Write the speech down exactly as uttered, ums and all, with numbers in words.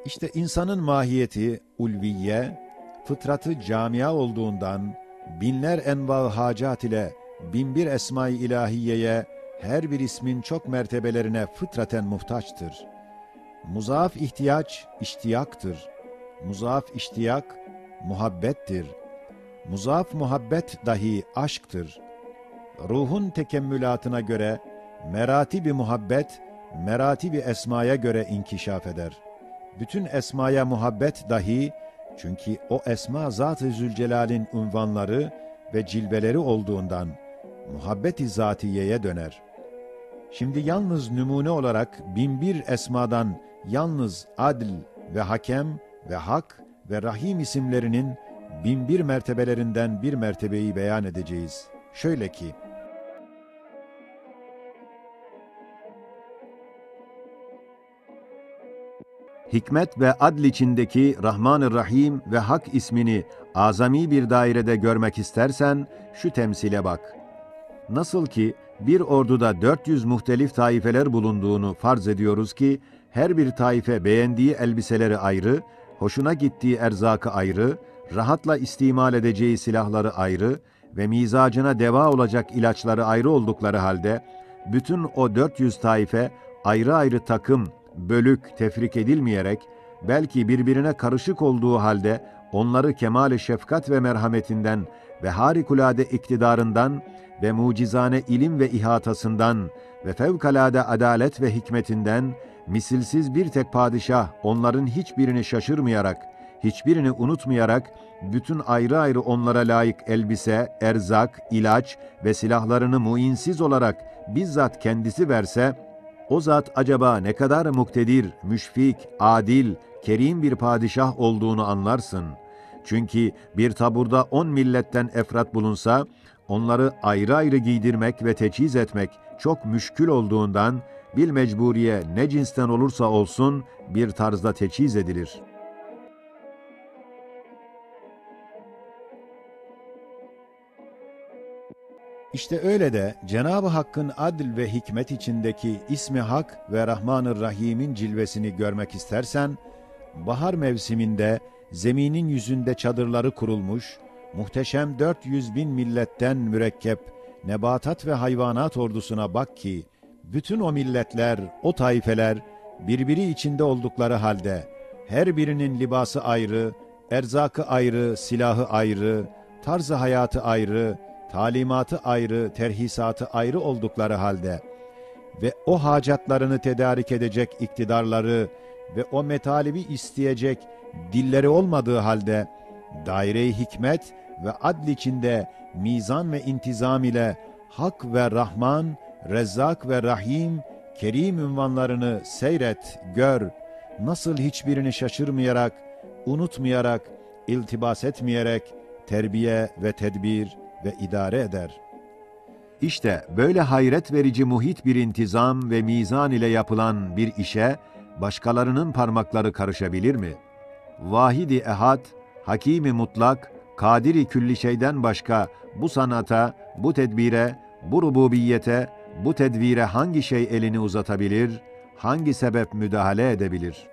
İşte insanın mahiyeti ulviye, fıtratı camia olduğundan, binler enva-ı hacat ile bin bir esma-i ilahiyeye, her bir ismin çok mertebelerine fıtraten muhtaçtır. Muzaaf ihtiyaç iştiyaktır. Muzaaf iştiyak muhabbettir. Muzaaf muhabbet dahi aşktır. Ruhun tekemmülatına göre meratibi muhabbet, meratibi esmaya göre inkişaf eder. Bütün esmaya muhabbet dahi, çünkü o esma Zat-ı Zülcelal'in unvanları ve cilveleri olduğundan, muhabbet-i zatiyeye döner. Şimdi yalnız nümune olarak bin bir esmadan yalnız Adl ve Hakem ve Hak ve Rahim isimlerinin bin bir mertebelerinden bir mertebeyi beyan edeceğiz. Şöyle ki, Hikmet ve adl içindeki Rahman-ı Rahim ve Hak ismini azami bir dairede görmek istersen, şu temsile bak. Nasıl ki bir orduda dört yüz muhtelif taifeler bulunduğunu farz ediyoruz ki, her bir taife beğendiği elbiseleri ayrı, hoşuna gittiği erzakı ayrı, rahatla istimal edeceği silahları ayrı ve mizacına deva olacak ilaçları ayrı oldukları halde, bütün o dört yüz taife ayrı ayrı takım, bölük, tefrik edilmeyerek, belki birbirine karışık olduğu halde onları kemal-i şefkat ve merhametinden ve harikulade iktidarından ve mucizane ilim ve ihatasından ve fevkalade adalet ve hikmetinden misilsiz bir tek padişah onların hiçbirini şaşırmayarak, hiçbirini unutmayarak, bütün ayrı ayrı onlara layık elbise, erzak, ilaç ve silahlarını muinsiz olarak bizzat kendisi verse, o zat acaba ne kadar muktedir, müşfik, adil, kerim bir padişah olduğunu anlarsın. Çünkü bir taburda on milletten efrat bulunsa, onları ayrı ayrı giydirmek ve teçhiz etmek çok müşkül olduğundan, bilmecburiye ne cinsten olursa olsun bir tarzda teçhiz edilir. İşte öyle de Cenab-ı Hakk'ın adl ve hikmet içindeki ismi Hak ve Rahman-ı Rahim'in cilvesini görmek istersen, bahar mevsiminde zeminin yüzünde çadırları kurulmuş, muhteşem dört yüz bin milletten mürekkep nebatat ve hayvanat ordusuna bak ki, bütün o milletler, o taifeler birbiri içinde oldukları halde, her birinin libası ayrı, erzakı ayrı, silahı ayrı, tarzı hayatı ayrı, talimatı ayrı, terhisatı ayrı oldukları halde ve o hacatlarını tedarik edecek iktidarları ve o metalibi isteyecek dilleri olmadığı halde, daire-i hikmet ve adl içinde mizan ve intizam ile Hak ve Rahman, Rezzak ve Rahim, Kerim unvanlarını seyret, gör, nasıl hiçbirini şaşırmayarak, unutmayarak, iltibas etmeyerek terbiye ve tedbir ve idare eder. İşte böyle hayret verici muhit bir intizam ve mizan ile yapılan bir işe başkalarının parmakları karışabilir mi? Vahidi Ehad, Hakimi Mutlak, Kadiri Külli şeyden başka bu sanata, bu tedbire, bu rububiyete, bu tedbire hangi şey elini uzatabilir, hangi sebep müdahale edebilir?